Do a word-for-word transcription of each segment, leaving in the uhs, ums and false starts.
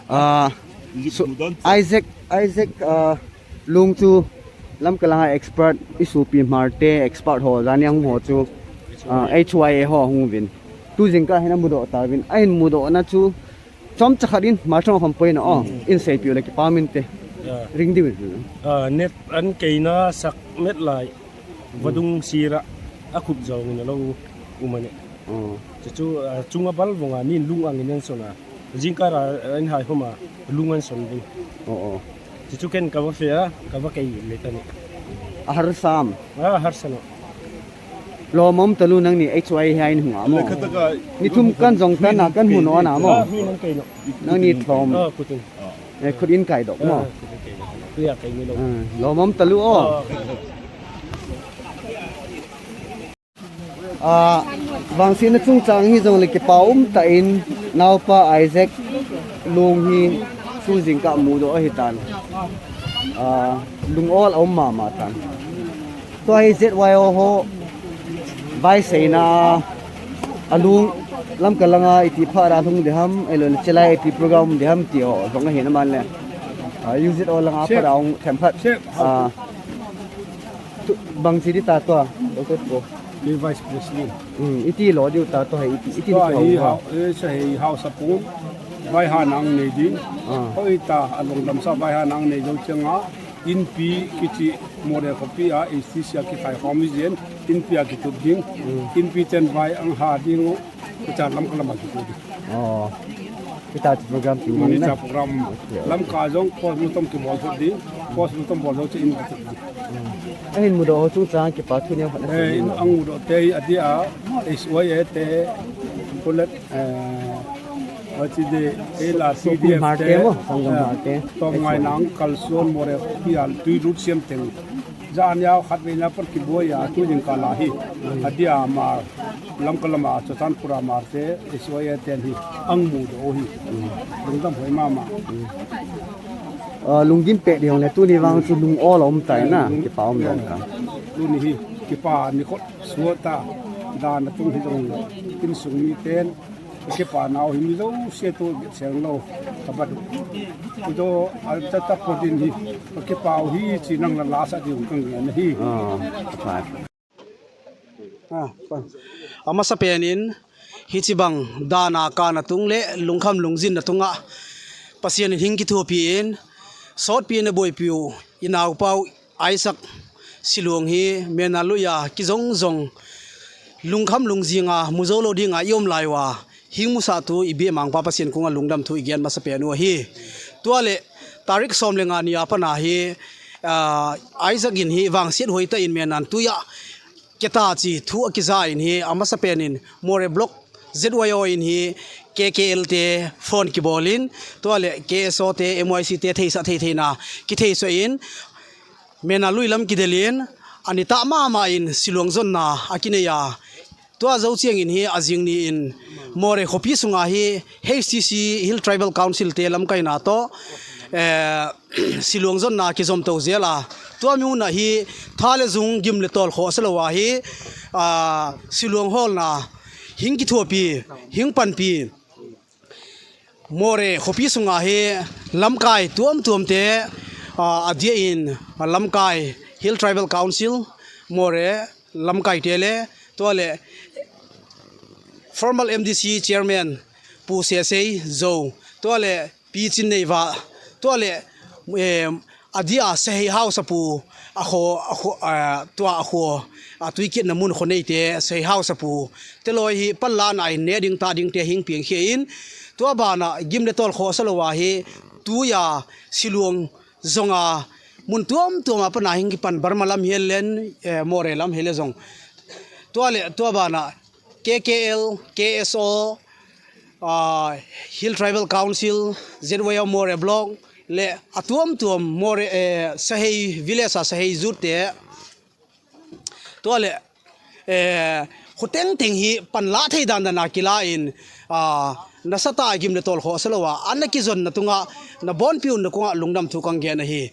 Ah, so, Isaac, Isaac, ah, Lung chu Lamka langa expert, i sopi Hmar te expert ho, jani ahung ho chu, ah, H Y A ho hung uvin. Tu jingkah hin amudoh tauvin. Ahin mudohna chu chomcha khat in, Hmar chom kham poi na, oh, in seipeh u le kipa um inte. Ring diu in. Ah, net an keina sak met lai. Vadung sira a khup jong in alo um ani. Oh. Chuchu, ah, chunga bal vonga min lung angin an son a. Jingkah a an hai homa lung an son ding. Oh, oh. Chuchu ken kava fe a, kava kei le tani. A harsam. Ah, harsam. Lom um talou nangni H Y A hin hung a mo. Ni thum kan jong tan a kan hung u na mo. Ah, hui nang kei no. Nangni lom. Ah, kutun. Eh, khut in kai doh mo. Ah, kutun kei no. Tu ya kei ni lo. Ah, lom um talou o. Ah. Ah, vangsetna chungchang hi jong le kipa um tah in naopa Isaac Lung hi tu jingkah mudoh ahi tan. Ah, lung ol a um mama tan. Tua hi Z Y O ho vaiseina a lung Lamka langa iti phat a lhung ding ham, ahilou le chelai iti program ding ham ti ho jong ahi na man le. Ah, U Z O langa phat a hung themkhat. Ah, tu, bang chi di ta tua, Doctor Pu. Kei Vice President. Hmm, iti lo diu ta tua hi, iti, iti tua hi hao, eh, sa hi hao sa pun. Vai ha nang nei ding. Ah. Hoi ta, a lungdam sa vai ha nang nei ding chang a. Inpi kichi Moreh khopi a, H T C a kikhai khom hi jeng, Inpi a kitup ding, Inpi ten vai ang ha ding u, kicha Lamka lama kitup ding. Oh. Kita chu program ti mani na. Kita program. Okay, okay. Lamka jong post mutom kibol thot ding, post mutom bol jong chu in kitup ding. Ahin mudoh ho chungchang kipa thu neo khat na. Eh, in ang mudoh te, adia, H Y A te, kulet, eh, Achi de, ela Sopi C D F Hmar te, te mo, Sanggam, ah, Hmar te. Tom ngai nang kalson Moreh pi al tui lut siam teng. Jan yau khat ve na par kiboi a tu jingkah la hi. Adia ma Lamka lama Churachandpur a Hmar te, H Y A ten hi ang mudoh hi. Lungdam hoi mama. Ah, lunggim peh ding le tuni vang chu lung ol a um tai na, kipa um dong ka. Tuni hi kipa ni khot suata dan tung hi dong insung mi ten. Kipa nau hi mi jouse toh seng lou, ka bat u. Ijo, a ta ta po din hi, kipa u hi chi nang la la sa di u kang ngen hi. Ah, fine. Ah, fine. Amasa pen in, hichi bang, dan a kana tung le, lungkham lungjin na tunga, Pathen in hing kithopi in, sotpi na boipi u, i naopa u, Isaac Silung hi mena luia kijong jong lungkham lungjinga mujou lou dinga i um lai uva hing musah tu i bia mangpa Pathen kunga lungdam thu i gen masa pen u ahi. Tua le tarik som le nga ni a pana hi, ah, Isaac in hi vangset hoi ta in menan tuia keta chi thu a kija in hi amasa pen in Moreh Block Z Y O in hi K K L te phone kibol in, tua le K S O te, M Y C te theisa thei theina kithei so in, mena lui lam kidel in, ani ta mama in Silung jonna a kinei a. Tua jou chiang in hi a jing ni in Moreh khopi sunga hi H T C Hill Tribal Council te lamkaina toh, eh, Silung jonna kijom to jel a. Tua mi u na hi tha le jung gim le tol khoh sa lou a hi, ah, Silung holna hing kithopi, hing panpi. Moreh khopi sunga hi lamkai tuam tuam te, ah, adia in, ah, lamkai Hill Tribal Council, Moreh lamkai te le, tua le former M D C chairman Pu Sesei Zo, tua le Pi Chinneiva, tua le, eh, adia Sahei Hausapu, a kho, a kho, ah, tua a kho, a tuikitna mun kho nei te, Sahei Hausapu, te loi hi panla na in ne ding ta ding te hing piang khia in, tua bana gim le tol khoh sa lou a hi, tuia Silung jonga mun tuam tuam a pana hing kipan Burma lam hial len, eh, Moreh lam hial le jong. Tua le, tua bana K K L, K S O, ah, Hill Tribal Council, Z Y O Moreh Block, le a tuam tuam Moreh, eh, Sahei Village a Sahei Youth te. Tua le, eh, khuteng teng hi panla thei dan dan a kila in, ah, nasatah a gim le tol khoh sa lou a, ana kijon na tunga, na bonpiu na kunga lungdam thu kang gen ahi.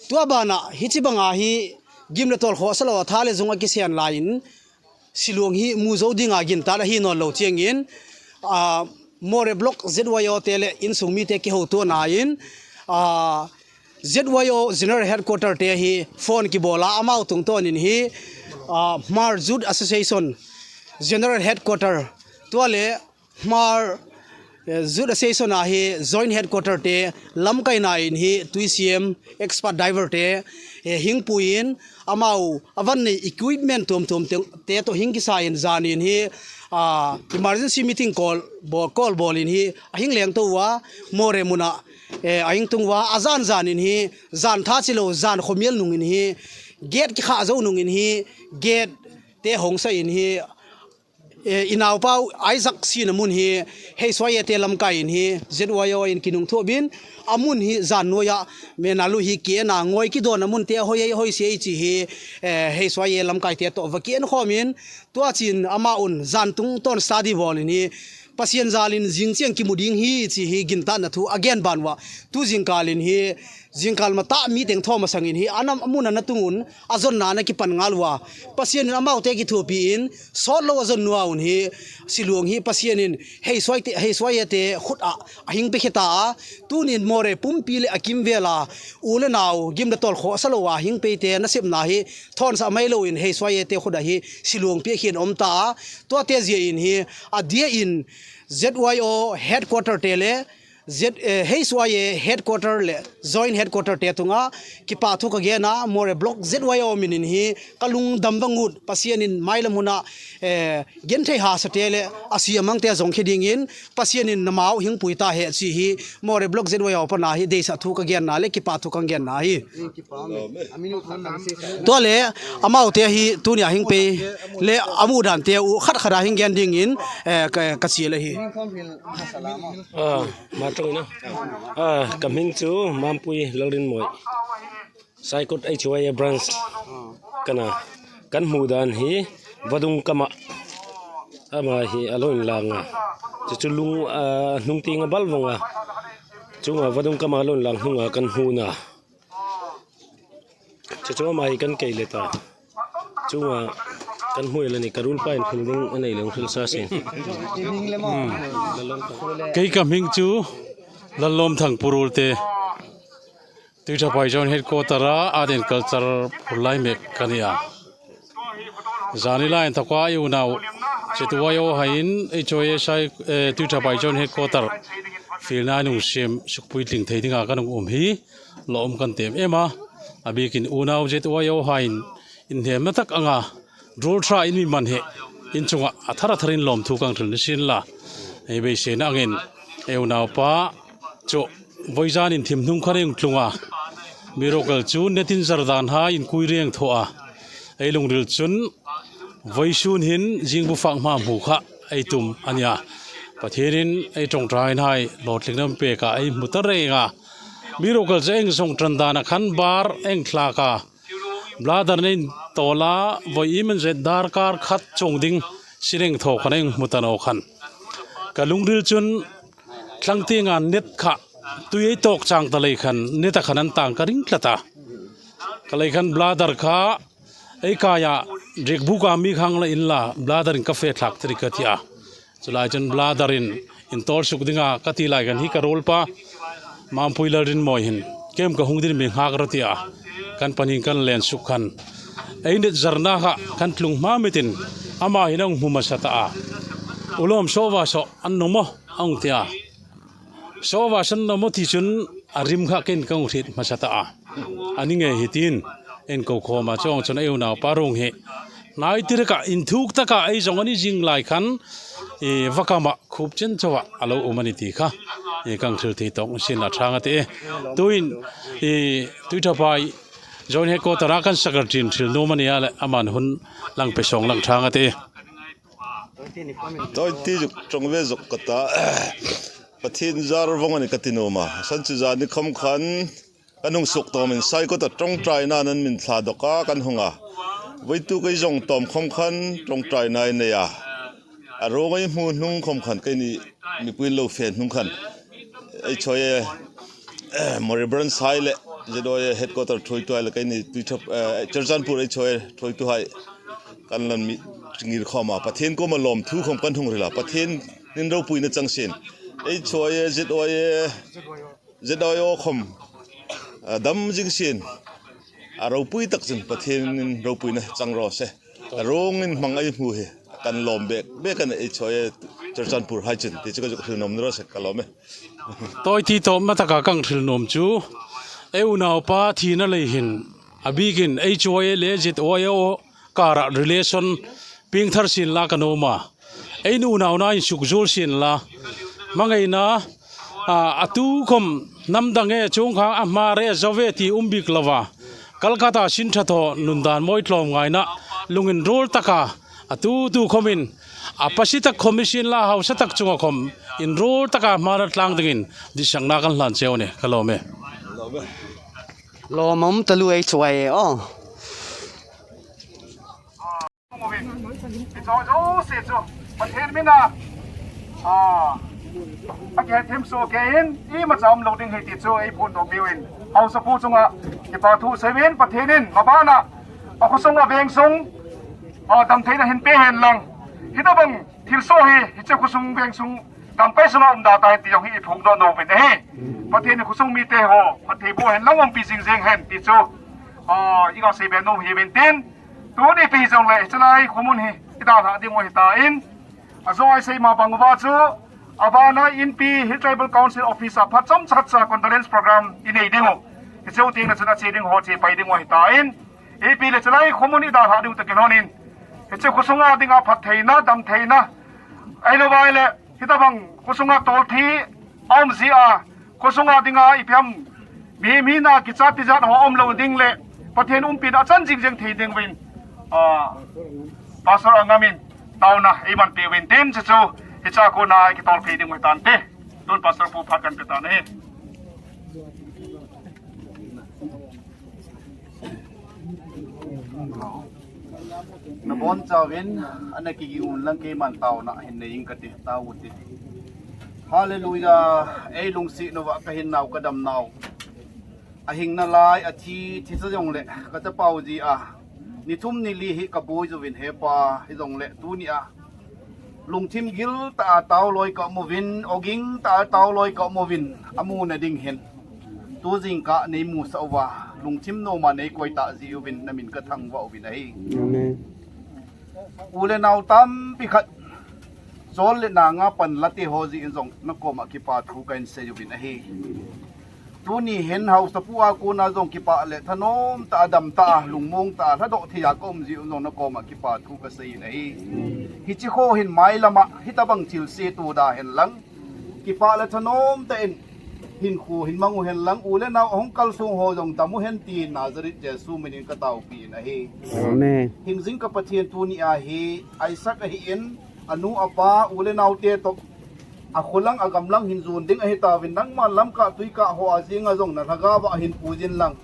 Tua bana, hichi banga hi gim le tol khoh sa lou a, tha le jung a kisen lai in, Silung hi mujou dinga gin ta la hi non lou chiang in, ah, Moreh Block Z Y O te le insung mite kihoutoh na in, ah, Z Y O General Headquarter te hi phone kibol a, amau tungtawn in hi, ah, Hmar Youth Association General Headquarter, tua le Hmar, eh, Youth Association a hi Joint Headquarter te lamkaina in hi tui siam, expert diver te, eh, hing pui in, amau a van nei equipment tuamtuam te, te toh hing kisa in zan in hi, ah, emergency meeting call bol, call bol in hi, a hing leng to uva, Moreh mun a, eh, a hing tung uva, a zan zan in hi, zan tha chi lo, zan khomial nung in hi, gate kikha zo nung in hi, gate te hong sa in hi, eh, i naupa Isaac sihna mun hi, H Y A te lamkai in hi, Z Y O in kinung thup in, a mun hi zan noiya, menalu hi kena ngoi kidon a mun te hoi, hoi si ei chi hi, eh, H Y A lamkai te toh va ken khom in, tua chin amau in zan tungtawn study bol in hi, Pasian jal in jing chiang kimu ding hi chi hi gintatna thu a gen ban uva, tu jingkal in hi, jingkal matah meeting thom a sang in hi, a nam a mun a na tung un, a zonna na kipan ngal uva, Pasian in amau te kithupi in, sot lo a zon nua un hi, Siluang hi Pasian in H Y A te, H Y A te khut a, a hing pe khe ta a, tunin Moreh pumpi le a kimvel a, u le nau, gim le tol khoh sa lo a, hing pe te nasepna hi, thon sa mai lo in H Y A te khut a hi, Siluang pi khin om ta a, tua te zia in hi, a dia in Z Y O headquarter te le, Z, eh, H Y A headquarter le Joint Headquarter te tunga kipa thu ka gen a, Moreh Block Z Y O min in hi ka lungdam vang ut, Pasian in mailam hun a, eh, genthei hahsa te le a si a mang te a zong khe ding in, Pasian in na mau hing pui ta hen chi hi, Moreh Block Z Y O pan a hi deisah thu ka gen na le kipa thu ka gen na hi. Tua le, amau te hi, tunia hing pe, le amu dan te u, khat khat a hing gen ding in, eh, ka, ka chi le hi. Ah, ma tong ina. Ah, ka hming chu Mampui Lalrinmoi. Saikot H Y A branch. Kana, kan hmu dan hi, vadung kama. Ama hi, a lo in lang a. Chu chu lung, ah, hnung ting a bal vong a. Chunga vadung kama lo in lang hnunga kan hmu na. Chuchu ama hi kan kei le ta. Chunga kan hmui le ni ka rul pa in phil ding a nei le hung phil sa sin. Kei ka hming chu Lalom Thang Purul te. Tuithaphai Joint Headquarter a Art and Culture Purlai mek ka ni a. Zani lai in thakwa i unau Z Y O hai in H Y A sai, eh, Tuithaphai Joint Headquarter field na nung siam sukpui tling thei dinga kan um hi. Lom kan tem em a, a bikin unau Z Y O hai in, in hnemna tak anga, rul tha in mi man he, in chunga a thar a thar in lom thu kang thil ni sin la, ei beiseina angin, ei unau pa, chu, voizan in thim hnung khan ei tlung a, mi rokal chu netin zar dan ha in kui reng tho a, ei lungril chun, voisun hin zingbu fak hma hmu kha ei tum a nia. Pathian in ei tongtrai hai lotling nam pek a ei hmu ta reng a. Mi rokal cha eng zong tran dan a khan bar eng thlak a. Bladder nei tol a voi i man zet dar kar khat chung ding sineng tho khan eng hmu ta no khan. Ka lungril chun thlang tiang a net kha tui ei tawk chang ta lei khan net a khan an tang ka ring tlat a. Ka lei khan bladder kha ei kai a riekbuk a mi khang la in la bladder in ka fe thlak tiri ka ti a. Chulai chun bladder in in tol suk dinga ka ti lai khan hi ka rol pa Mampui Lalrinmoi hin kem ka hung din mi hak ra ti a. Kan panin kan len suk khan. Ei net zarna kha kan tlung hma mitin ama hin a hung hmu masa ta a. U lom so va so an no mo a hung ti a. So va san no mo ti chun a rim kha ken ka hung hriet hmasa ta a. A ni nge hi tin en ko khom a chong chun ei unau pa rung hi. Nai ti reka in thuk taka ei zong a ni zing lai khan, e, va kama khup chen chova a lo um a ni ti kha. E, kang thil thei tawng sin la thang a ti e. Tuin, e, Tuithaphai Joint Headquarter a kan secretary in thil nuam a ni a le aman hun lang pe sawng lang thang a ti e. Toi ti zuk tawng ve zuk ka ta. Pathian zar vong a ni ka ti nuam a. San chu zan ni khom khan kan hung suk tawm in Saikot a tawngtai na nan min thla dawk a kan hung a. Voitu kei zong tawm khom khan tawngtai na i nei a. A ro ngai hmu hnung khom khan kei ni mipui lo fe hnung khan. Ei choi e, eh, Moribran sai le, Z Y A headquarter thoi tu hai le kei ni tui thap, eh, Churachandpur ei choi thoi tu hai. Kan lan mi ngir khom a. Pathian koma lawm thu khom kan hung rila. Pathian nin ropui na chang sin. Ei choi e, zit oi e, zit oi o khom. A dam jing sin. A ropui tak chun Pathen in ropuina chang ro se. A rong in mang ai mu he. Kan lom bek, bek kan ei choi e, Churachandpur hai chun. Ti chu ka juk hril nom ro se ka lom e. Toi ti to ma taka kang hril nom chu. Ei unau pa thina lei hin. A bikin ei choi e le zit oi o. Kara relation ping thar sin la ka nom a. Ei nu nau na in suk zul sin la. Mangai na, a, a tu khom namdang e chung khang a hmare zove ti um bik lova. Calcutta sin tha tho nun dan moi tlom ngai na. Lungin rul taka. A tu tu khom in. A pasi tak khom i sin la hausa tak chunga khom. In rul taka hmara tlang dingin. Di sang na kan hlan cheu ne. Ka lom e. Lom um talu ei choi e o. Pathen mina, a, a kihethem soh kei in, imacha um lou ding ahi ti chu ei phondoh piu in. Hausapu chunga, kipa thu seuvin, Pathen in, mabana, a khosung a veng sung, a, damtheina hin pe hen lang. Hitabang thilsoh hi, hiche khosung veng sung, damkai sunga um da tai ti jong hi i phondoh nom uvin ahi. Pathen in khosung mite ho, phatthei boh hen lang umpi jing jeng hen ti chu, a, i ga seibe nom ahi uvin tin. Tuni pi jongle, hichelai khomun hi, i dalhah diu ahitan. Ajo a i sei ma bang uva chu, abana Inpi Hill Tribal Council Office a phat chomcha cha condolence program i nei diu. Hiche u teng le chun a che ding ho che pai diu ahitan. Ipi le hichelai khomun i dalhah diu toh kilhon in. Hiche khosunga dinga phattheina, damtheina. Ahilou vai le, hitabang khosunga tolthi, a um jia, khosunga dinga ipi ham, mi, mi na kicha tijat ho um lou ding le, Pathen umpina achan jing jeng thei ding uvin, a, Pastor Angam in, taona, i man pe uvin tin, chu chu, hicha kona i kitol thei ding uhitan te. Tun Pastor pu phat kan pe tan ahi. Nabonchauvin, ana kiging un lang keiman taona hin nei ing kati, tao u te. Hallelujah, ei lungset nauva ka hinnau ka damnau. Ahing nalai, athi, thisa jongle, ka chapau jia. Ni thum ni li hi ka boi jouvin hepa, hijongle, tunia. Lungthim gil tah a taoloi ka um uvin, oging tah a taoloi ka um uvin, amu na ding hin. Tu jingkah nei musah uva, lungthim noma nei koi tah jeh uvin, na min ka thangvah uvin ahi. Amen. U le nao tampi khat, chol le nanga pan late ho jeh in jong, na koma kipa thu kahin sei uvin ahi. Tuni hin haosapu a kona jong kipa le thanom tah a, dam tah a, lungmong tah a, lhadoh thei a ka um jeh un jong na koma kipa thu ka sei in ahi. Hiche kho hin mailam a, hitabang thilse to da hen lang. Kipa le thanom tah in, hinkho hin mang u hen lang, u le nao ahung kalsong ho jong dam u hen tin Nazareth Jesu min in ka taopi in ahi. Amen. Hingjing ka Pathen tunia hi, Isaac ahin, anu apa, u le nao te toh, akholang agamlang hin jon ding ahi tauvin, nangma lamkah tuikah ho a jenga jong na lhagao a hin puijin lang.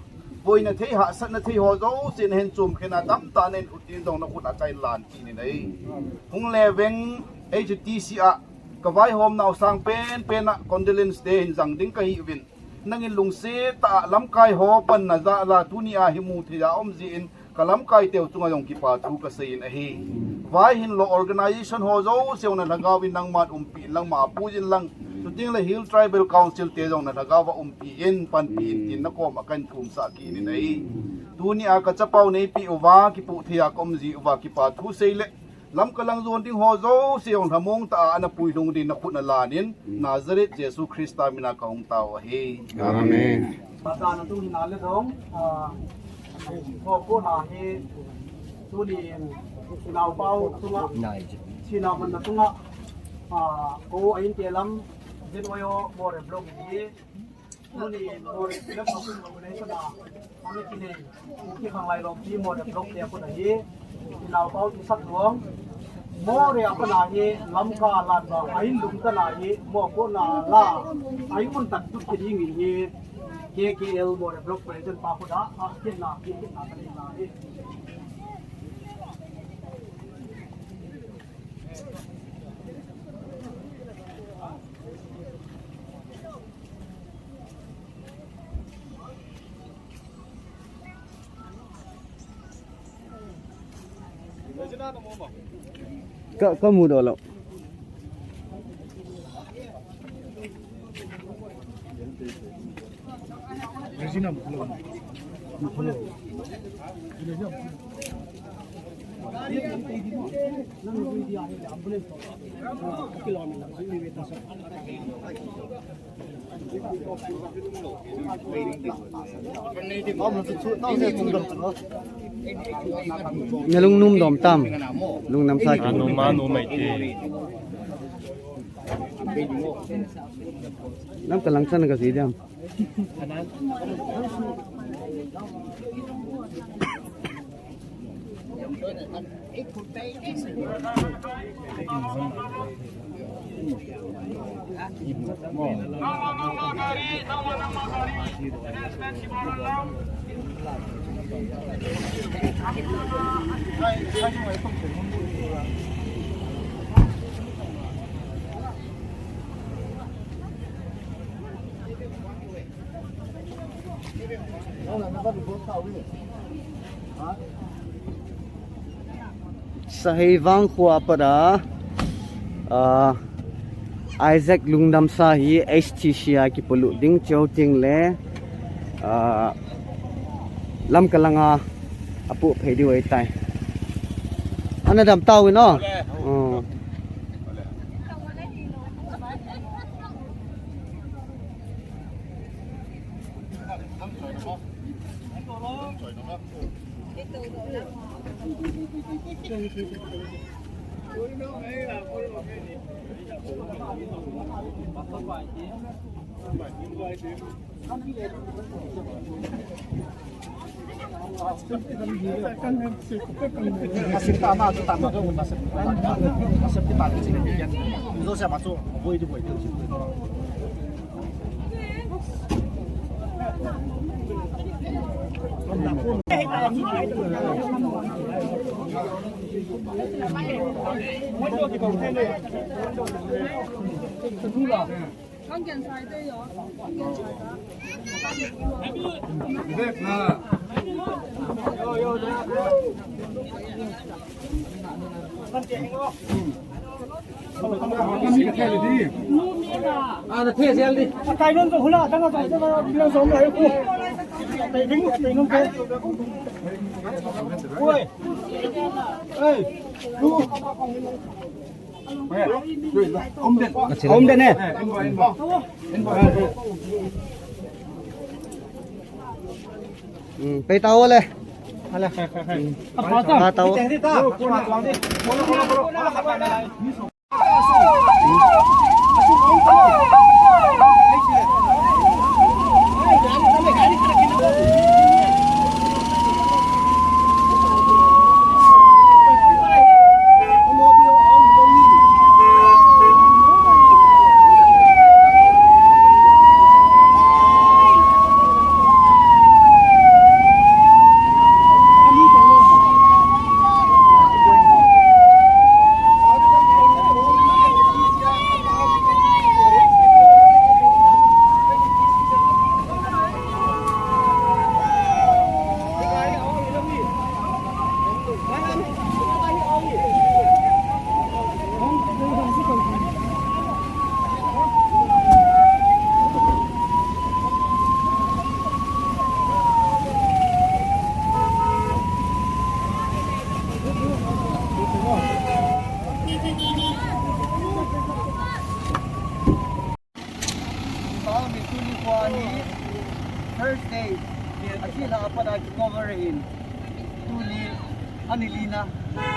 Boina thei, hahsatna thei ho jouse na hin chom khen a, tamtah na hin ut din jong na khut a kahin lan kit in ahi. Hung le veng, H T C a, ka vaihom nau sang penpen a, condolence te hin jang ding ka hi uvin. Nangin lungset tah a lamkai ho panna jal a tunia hi mu thei a um jeh in, ka lamkai teu chunga jong kipa thu ka sei in ahi. Vai hin lo organization ho jouse jong na lhagao in nangman umpi in lang ma puijin lang. Chuteng le Hill Tribal Council te jong na lhagao a umpi in, panpi in tin na koma kahin thumsah kit in ahi. Tunia ka chapau nei pe uva, kipu thei a ka um jeh uva kipa thu sei le. Lamka lang jon ding ho jouse jong lhamong tah a ana puilhung din na khut na lan in, Nazareth Jesu Christa mina ka hung tao ahi. Amen. Pathen atum hin ale dong, a, ko ko na hi, tuni, naopau tunga, sina man na tunga, a, ko ain te lam, zin oyo, more block hi, Tuni, Moreh block organization a, ami kinei, Kuki Khanglai Lompi Moreh block te a kon ahi, inaopau Tisat Luang, Moreh a kon ahi, Lamka lam a, ahin lum tan ahi, mo ko na la, ahin mun tan tut kiding in hi, K K L Moreh block president pa ko da, a, kin na, kin na, kin na, kin na, hi. Ka, ka mu doh lou. Nalung nom dom tam. Lung nam sa ki. Anu ma nu mai te. Nam ka lang chan ka si diam. Sahei vang khua pat a, ah, Isaac Lungdamsa hi H T C a kipolut ding cheu ting le, ah, Lamka langa apoh phei diu ahitai. Ana dam tau in o. Oh. Om den e. Hmm, pei tao le. Ala, khai, khai, khai. Hmm. Apa ta? Apa tao? Apa tao? Pao mi tuni kho ani Thursday, aji la apa da ki cover in. Tuni ani lina,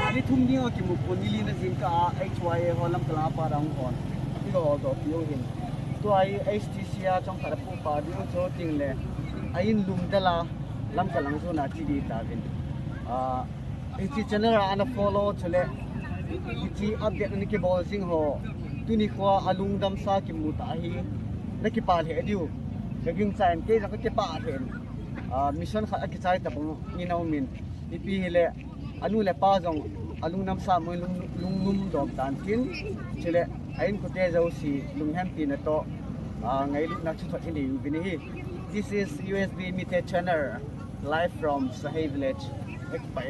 ani thum ni o ki mu ko ni lina jingkah a H Y A ho Lamka la apa da hung kon. Ni ho do ki o hin. Tua hi H T C a chong khat a pu pa di o cho ting le. A in lum da la Lamka lang zo na chi di ta vin. Ah, Hiche channel a ana follow chule hiche update ana kibol jing ho. Tuni kho a Lungdamsa kimu ta hi. Na kipah lheh diu. Ka gingchan kei jong ka kipah lheh. Ah, mission khat akichai tabang in a um in. Ipi hile anu le apa jong a Lungdamsa mun lung, lungnum dom tan tin. Chule a inkote jouse lunghempi na toh, ah, ngailutna chuthot inei uvin ahi. This is U S B Media Channel, live from Sahei Village. Ek pai.